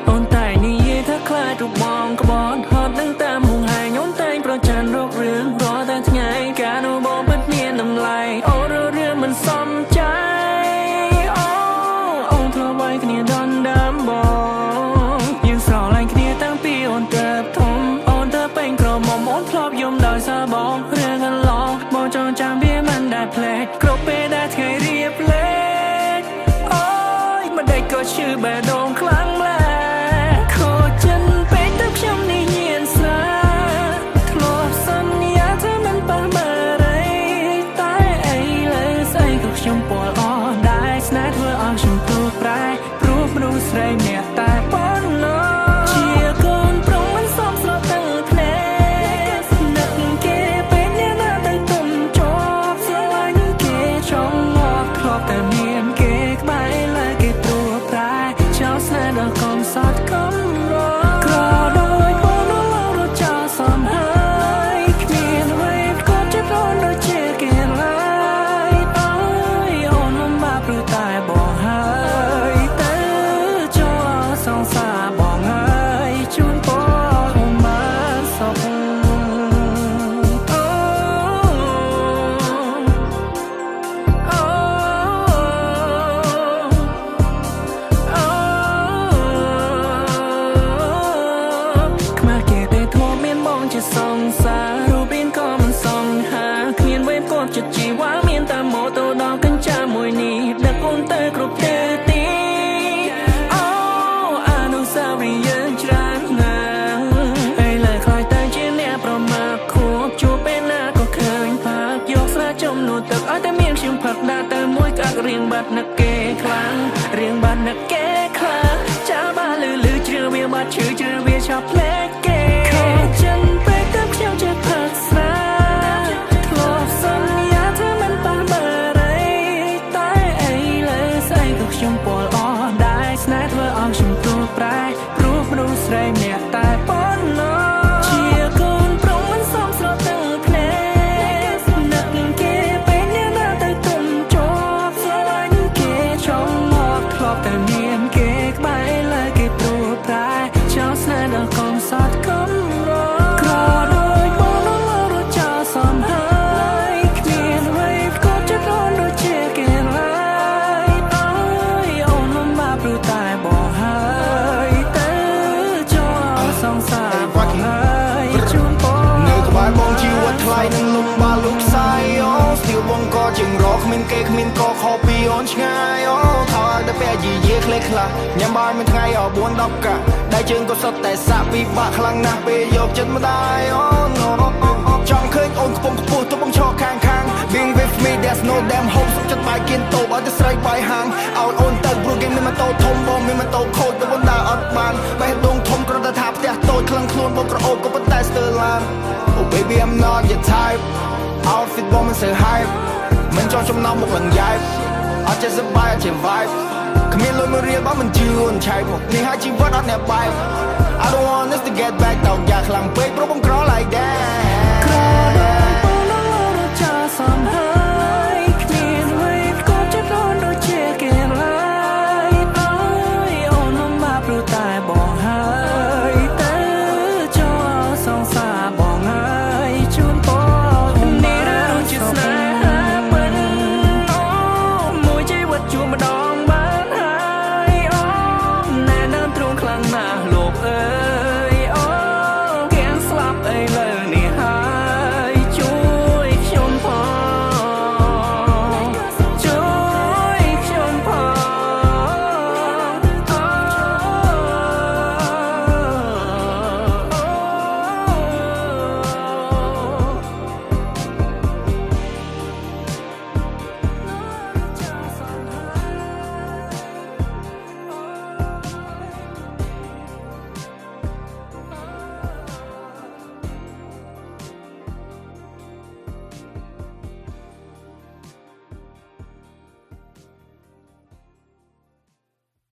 អូនតែនិយាយថាខ្លាចរូបបងក្បត់ហត់នឹងតាមហួងហែងអូនតែងប្រច័នរករឿងរាល់តែថ្ងៃកាលនោះបងពិតមានតម្លៃអូនរឿងមិនសមใจអូអូនធ្លាប់វាយគ្នាដណ្ដើមបងយើងស្រឡាញ់គ្នាតាំងពីអូនទៅធំអូនទៅពេញក្រមុំអូនធ្លាប់យំដោយសារបងរឿងកន្លងបងចងចាំវាមិនដែលភ្លេចគ្រប់ពេលដែលថ្ងៃរៀបលេចអូយមិនដេចក៏ឈឺបេះដូងខ្លាំងម្ល៉េះខូចចិនពេកទៅខ្ញុំនេះញៀនស្រាធ្លាប់សន្យាថាមិនប៉ះបារីតែអីលើស្អីក៏ខ្ញុំពលអស់ដែរស្នេហ៍ធ្វើឲ្យខ្ញុំទូប្រែព្រោះមនុស្សស្រីម្នាក់តែប៉ុណ្ណោះជាកូនប្រុសមិនសមស្រទាំងភ្នែកនឹកគេពេលអ្នកណាទៅទុំជាប់ស្រឡាញ់គេចង់ងាប់ធ្លាប់តែមានគេក្បែរឡើយគេព្រួប្រែចោលស្នេហ៍ដល់កំសត់កំរក្រដូចបងនោះឡើងរត់ចោលសំហើយគ្មានអ្វីក៏ចិត្តអូនដូចជាគេឡើយអើយអូនលំបាកព្រោះតែបងហើយទៅចូលសង្សារបងហើយជូនពរអូនបានសុខអូអូអូខ្មាស់គេទេធ្លាប់មានបងជាសង្សាររូបរាងក៏មិនសង្ហាគ្មានវេបគាត់ចិត្តជីវ៉ាមានតែម៉ូតូដល់កញ្ចាមួយនេះដឹកអូនទៅគ្រប់ទិសទីអូអនុស្សាវរីយ៍យើងច្រើនណាស់ឥឡូវខ្លាចតែជាអ្នកប្រមាថខួបជួបពេលណាក៏ឃើញផាកយកស្រាចំនួនទឹកឲ្យតែមានខ្ញុំផឹកដាក់ទៅមួយក្អាក់រៀងបាត់នឹកគេខ្លាំងរៀងបាត់នឹកគេខ្លាំងចាបាលឺលឺជ្រឿវាបាត់ឈឺជ្រឿវាឆាប់ភ្លេចគេខូចចិនពេកទៅខ្ញុំចេះផឹកស្រាធ្លាប់សន្យាថាមិនប៉ះបារីតែអីលើស្អីក៏ខ្ញុំពលអស់ដែរស្នេហ៍ធ្វើឲ្យខ្ញុំទូប្រែព្រោះមនុស្សស្រីម្នាក់តែប៉ុណ្ណោះជាកូនប្រុសមិនសមស្របទាំងភ្នែកនឹកគេពេលអ្នកណាទៅទុំជាប់ស្រឡាញ់គេចង់មកធ្លាប់តែមានគេក្បែរឡើយគេព្រួប្រែចោលស្នេហ៍ដល់កំសត់កំរក្រដូចបងនោះលោករត់ចោលសំហើយគ្មានអ្វីក៏ចិត្តអូនដូចជាគេឡើយអើយអូនលំបាកព្រោះតែបងហើយទៅចូលសង្សារបងហើយជូនពរ នៅក្បែរបងជីវិតថ្លៃនឹងលំបាកលោកខ្សែអូស្ទៀវបងក៏ជាងរកគ្មានគេគ្មានកខុសពីអូនឆ្ងាយអូថោឲ្យតែពាក់យីយាខ្លេខ្លះញ៉ាំបាយមួយថ្ងៃអស់4 10កាក់ដៃជើងក៏សុទ្ធតែសាក់ពិបាកខ្លាំងណាស់ពេលយកចិត្តម្ដាយអូ no ចង់ឃើញអូនខ្ពង់ខ្ពស់ទោះបងឈរខាងខាង Being with me, there's no damn hope សុខចិត្តបាយគៀនតូបឲ្យតែស្រីបាយហាងឲ្យអូនទៅព្រោះគេមានម៉ូតូធំបងមានម៉ូតូខូចទៅបងដើរអត់បានបេះដូងធំគ្រាន់តែថាផ្ទះតូចក្លឹងខ្លួនបងក្រអូបក៏ប៉ុន្តែស្ទើរឡាន Oh baby, I'm not your type. Outfit បងមិនសូវ hype មិនចង់ចំណោមមុខឡើងយ៉ែបអត់ចេះសប្បាយអត់ចេះ vibe គ្មានលុយមួយរៀលបងមិនជឿអូនឆែកមកនេះហើយជីវិតអត់អ្នកបែប I don't want us to get back តោកយ៉ាខ្លាំងពេក។